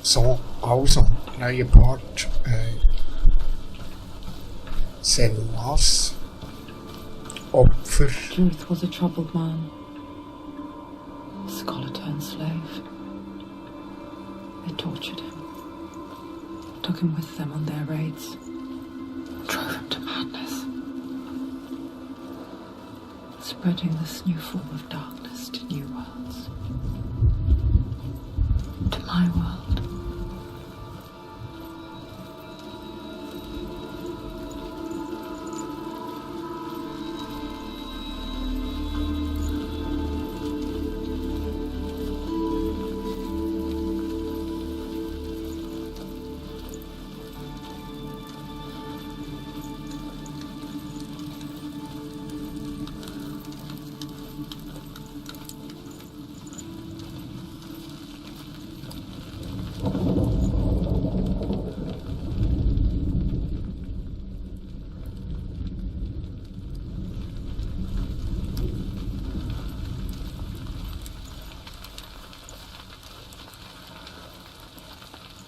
så afsom Leopard Senuas offer. Druth was a troubled man, a scholar turned slave. They tortured him, took him with them on their raids, drove him to madness, spreading this new form of darkness to new worlds, to my world.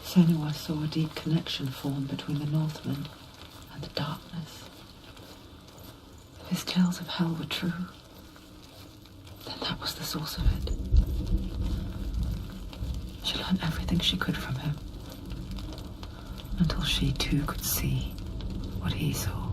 Senua saw a deep connection form between the Northmen and the darkness. If his tales of hell were true, then that was the source of it. She learned everything she could from him, until she too could see what he saw.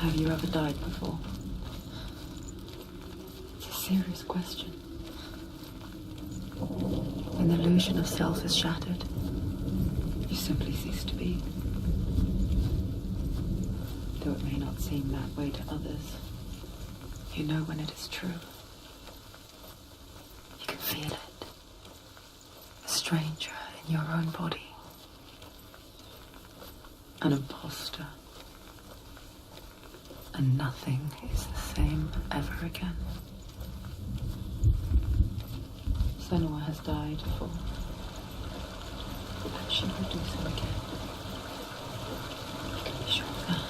Have you ever died before? It's a serious question. When the illusion of self is shattered, you simply cease to be. Though it may not seem that way to others, you know when it is true. You can feel it. A stranger in your own body. An imposter. And nothing is the same ever again. Senua has died before, and she will do so again. You can be sure of that.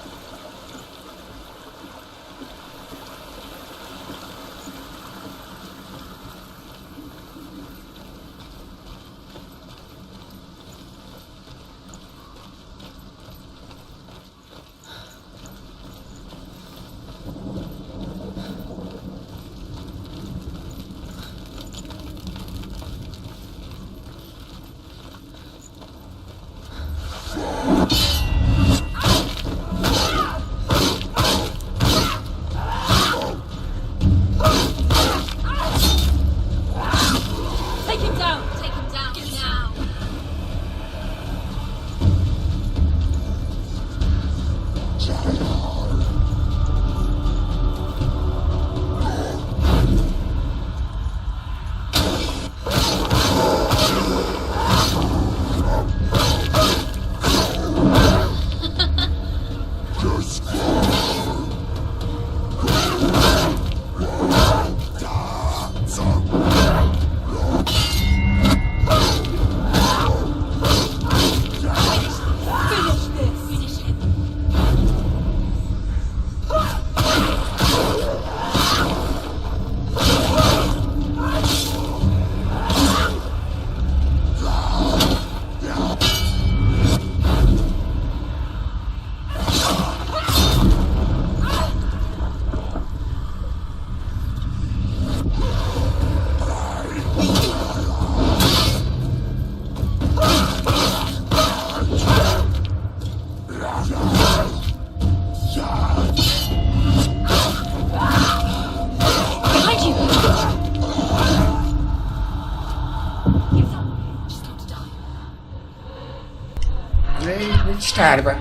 sterben.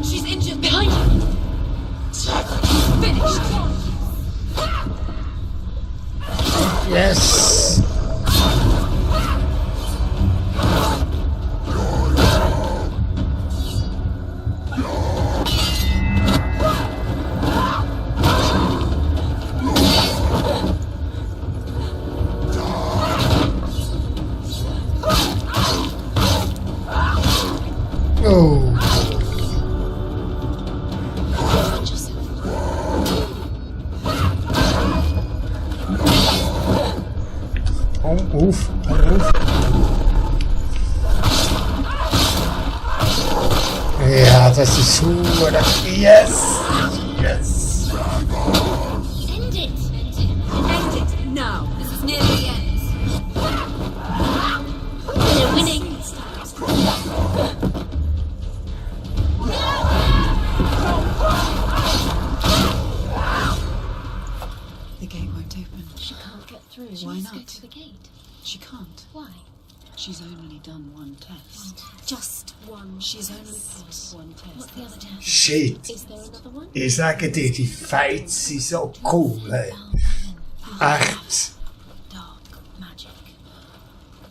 She's injured. Behind you. Finished. Yes. Oh. Oef. Ja, das ist super. Yes! Yes! End it. End it. Now. This is near the end. They're winning. The gate won't open. She can't get through. Why Let's go not? to the gate. She can't. Why? She's only done one test. Just one. She's test. only passed one test. What's the other test? Shit. Is there another one? Ich sage dir, die Fights sind so cool. Hey. Echt. Dark magic.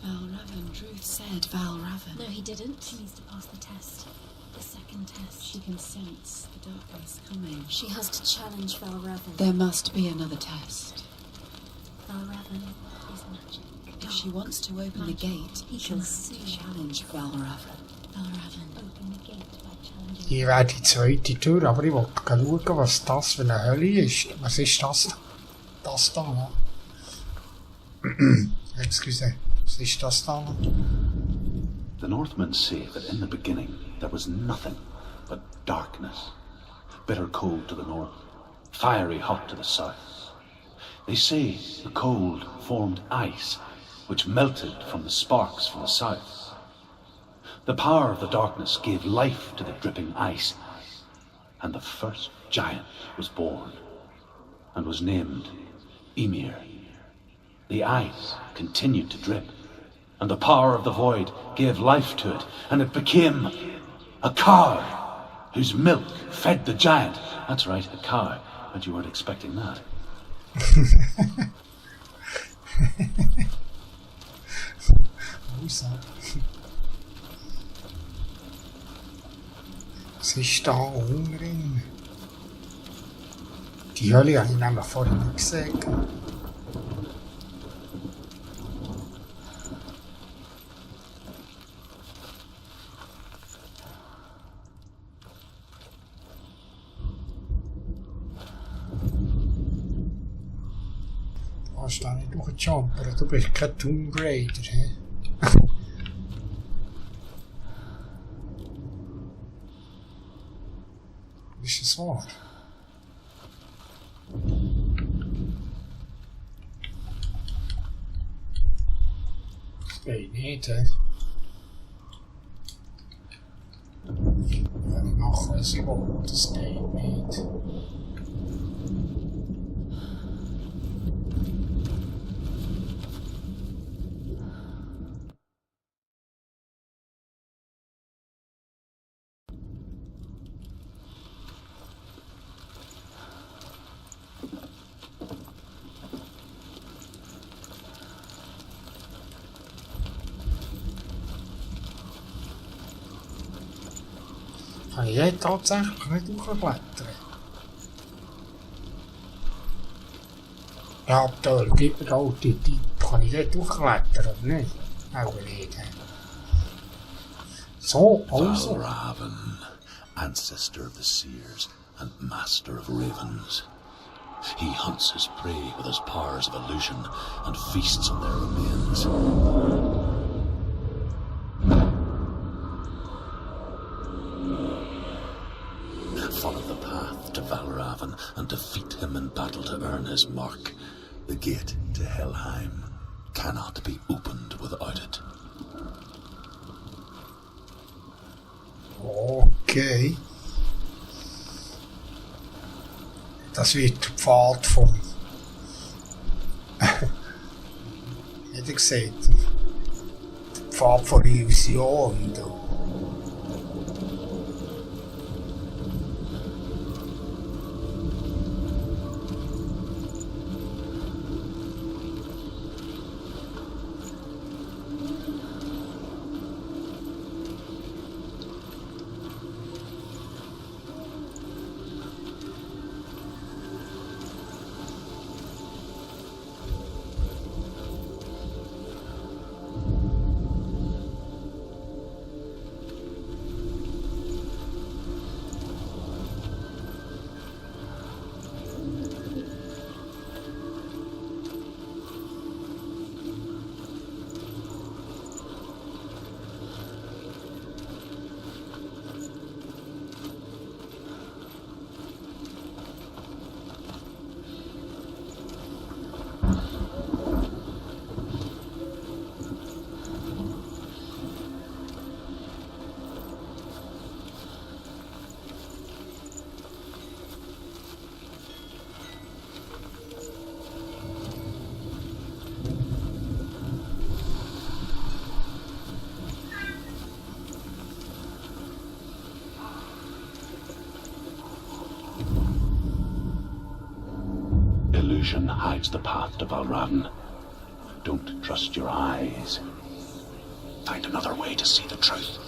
Valravan, Druth said Valravan. No, he didn't. She needs to pass the test. The second test. She can sense the darkness coming. She has to challenge Valravan. There must be another test. Valravan is magic. If she wants to open the gate, He she'll can have see. to challenge Valravan. Valravan, open the gate by challenging. Hier wäre die zweite Tür, aber ich wollte schauen, was das für eine Hölle ist. Was ist das? Das da noch? Excuse. Was ist das da noch? The Northmen say that in the beginning there was nothing but darkness. Bitter cold to the north, fiery hot to the south. They say the cold formed ice, which melted from the sparks from the south. The power of the darkness gave life to the dripping ice, and the first giant was born, and was named Ymir. The ice continued to drip, and the power of the void gave life to it, and it became a cow, whose milk fed the giant. That's right, a cow, but you weren't expecting that. Was ist da unten drin? Die Hölle habe ich nämlich vorhin nicht gesehen. Du hast da nicht durchgejumpert, du bist kein Tomb Raider, hä? Ist das wahr? Das geht nicht, hä? Wenn ich mache, was ich will, das geht nicht. Kann ich jetzt tatsächlich nicht hochklettern? Ja, toll, gib mir auch die Tipp. Kann ich dort hochklettern oder nicht? Auch nicht. So, also. Valravan, ancestor of the seers and master of ravens. He hunts his prey with his powers of illusion and feasts on their remains. Follow the path to Valravan and defeat him in battle to earn his mark. The gate to Helheim cannot be opened without it. Okay. Das wird der Pfad vom... Hätte ich gesagt. Der Pfad von der Illusion. Da. illusion hides the path to Valravn. Don't trust your eyes. Find another way to see the truth.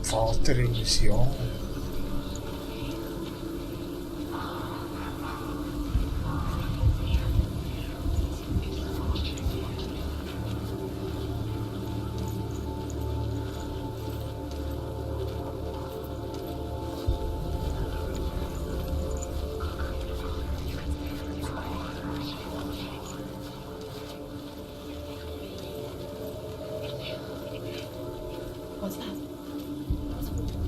Falter illusion. What's that?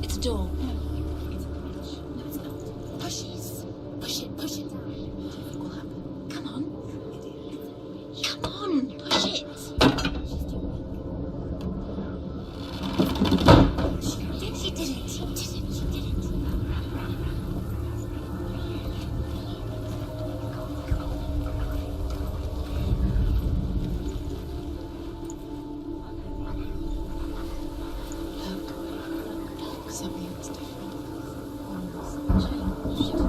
It's a door. No, it's not. Push it. Push it. Push it. What will happen? Come on. Come on. Push it. He did it. Something's different. Changed.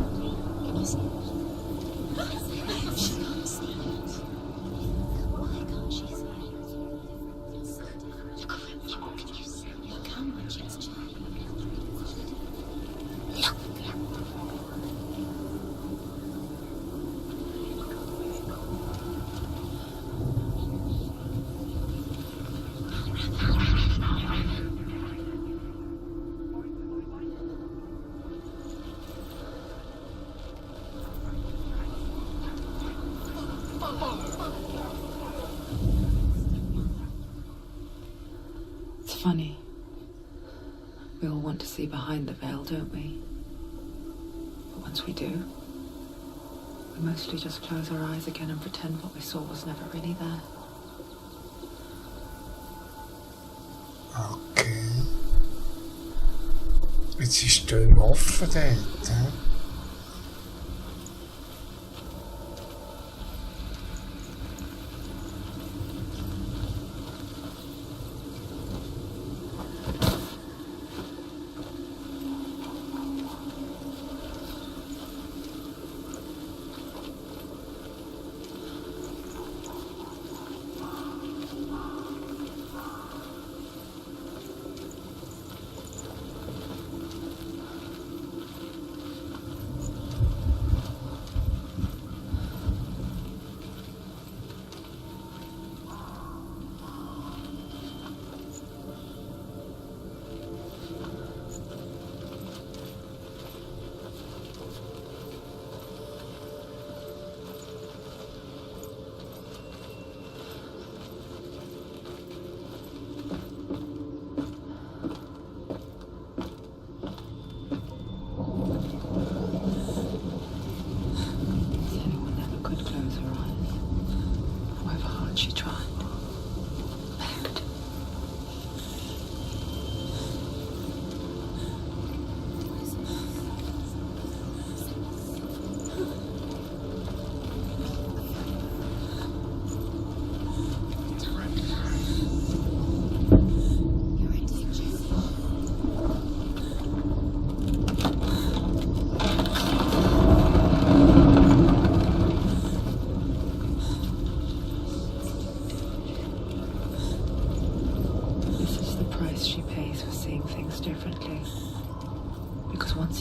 Can you see it? She can't see it. Why can't she see it? Look around you. Can you see it? You can watch it. Look. It's funny. We all want to see behind the veil, don't we? But once we do, we mostly just close our eyes again and pretend what we saw was never really there. Oké. Het is turn off het eind, hè?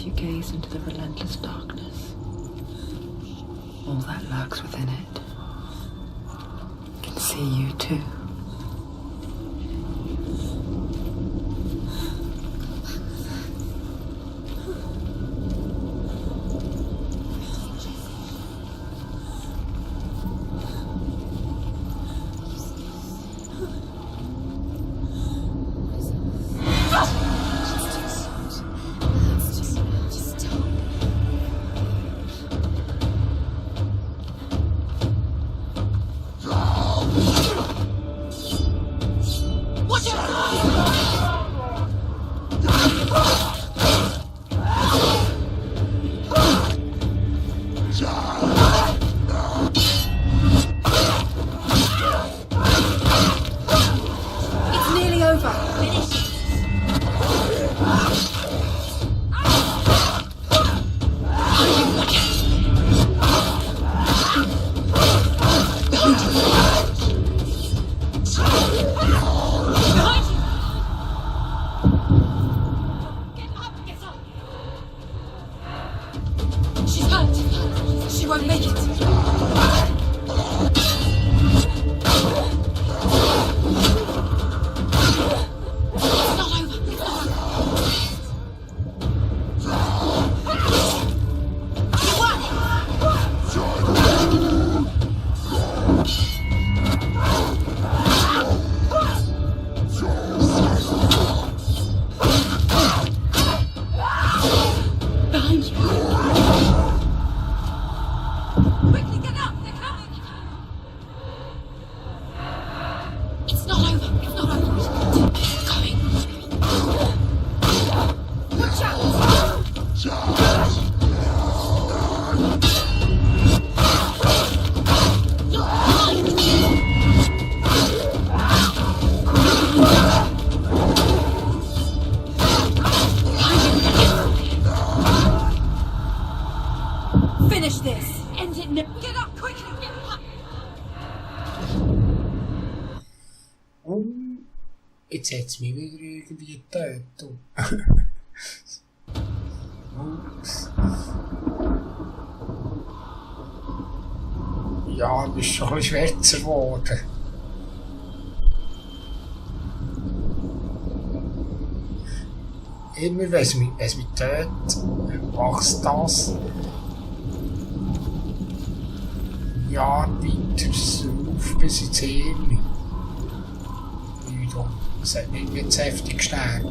You gaze into the relentless darkness. All that lurks within it can see you too. won't make it. It's not over. You won! Behind you. Quickly get up! They're coming! It's not over. It's not over. Keep going. Watch out! Look behind! Finish this! End it now! Get up quickly! Get up! Oh, jetzt hat es mich wieder irgendwie getötet. du. Ups. Ja, du bist schon ein bisschen schwärzer geworden. Immer wenn es mich tötet, wächst das Jahr weiter auf bis ins Hirn. Es hat nicht mehr zu heftig gestellt.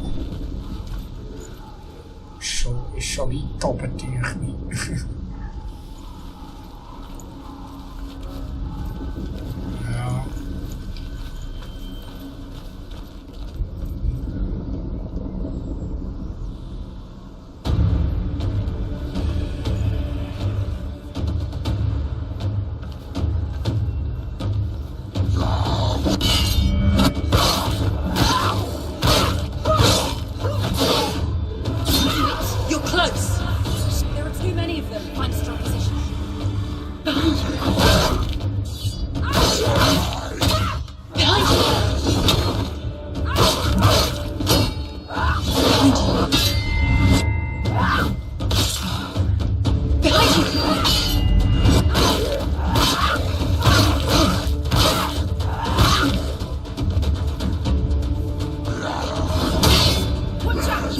Ist schon weit oben durch mich. Ja. You're close! There are too many of them. Find a strong position. Behind you. Behind you. Behind you. Watch out!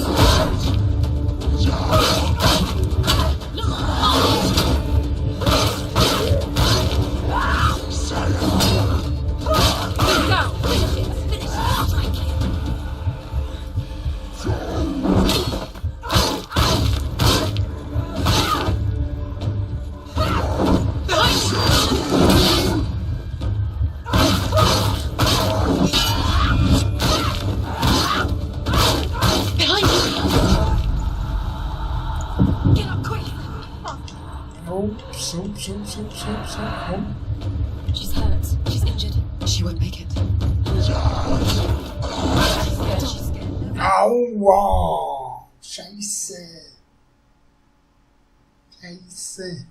Komm. She's hurt. She's injured. She won't make it. She's scared. Aua! Scheiße! Scheiße!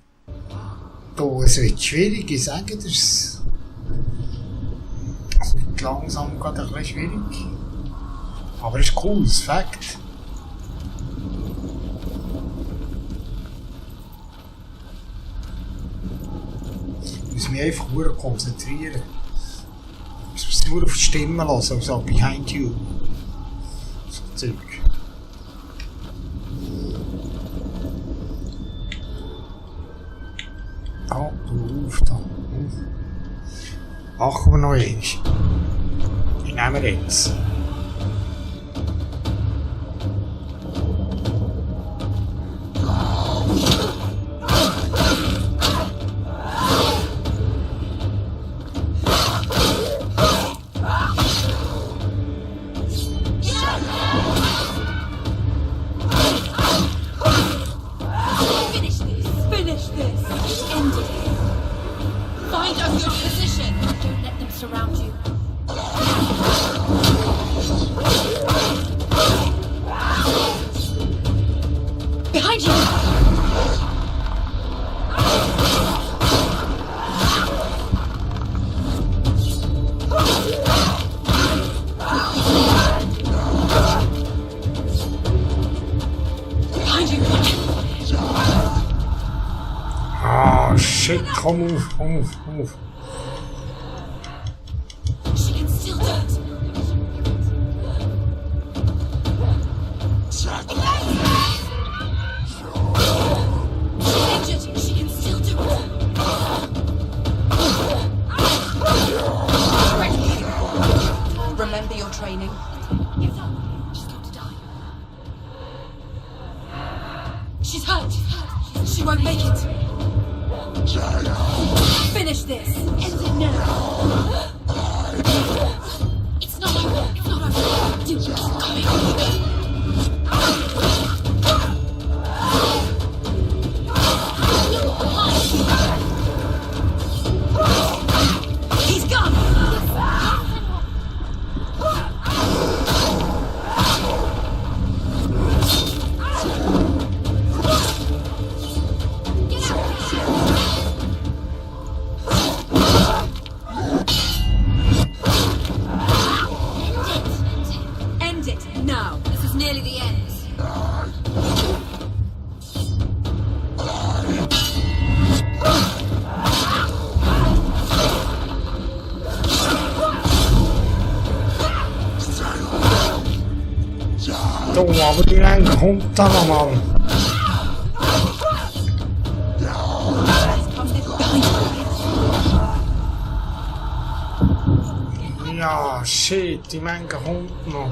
Du, es wird schwierig, ich sage dir's. Es wird langsam gerade ein bisschen schwierig. Aber es ist cool, das Fakt. Ich muss mich einfach nur konzentrieren. Ich muss nur auf die Stimme hören, also behind you. So Zeug. Da, du auf da. Machen wir noch eins. Die nehmen wir jetzt. Finish this. End it. Find us your position. Don't let them surround you. Behind you. Ah, Ja, shit, komm auf, komm auf, komm auf. She can still do it. She's injured. She can still do it. Remember your training. She's got to die. She's hurt. She won't make it. Finish this. End it now. It's not over. It's not over. Do it. Coming. He's gone. End it now. This is nearly the end. Doch, aber die Lenker kommt da nochmal. Ja, shit, die Menke kommt noch.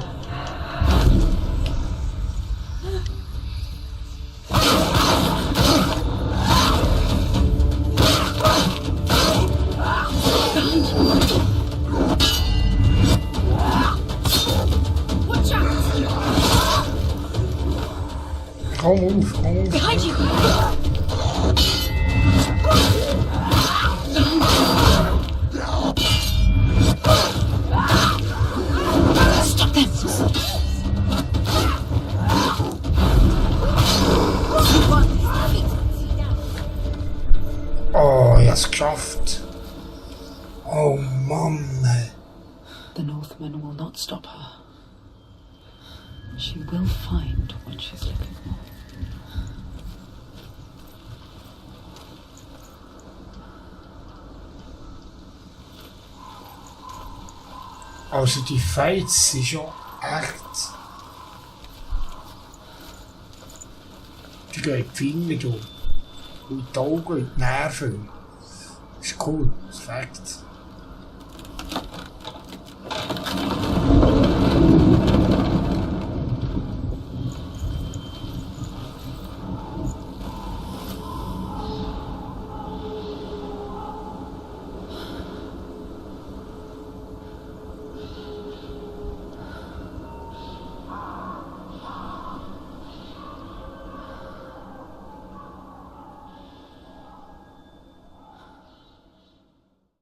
Watch out! Komm auf, komm auf. Behind you! Stop them! Oh, ich hab's geschafft. Oh Mann. The Northmen will not stop her. She will find what she's looking for. Also die Fights sind schon echt... Die gehen die Finger durch. Und die Augen und die Nerven. Das ist cool, das ist Fakt.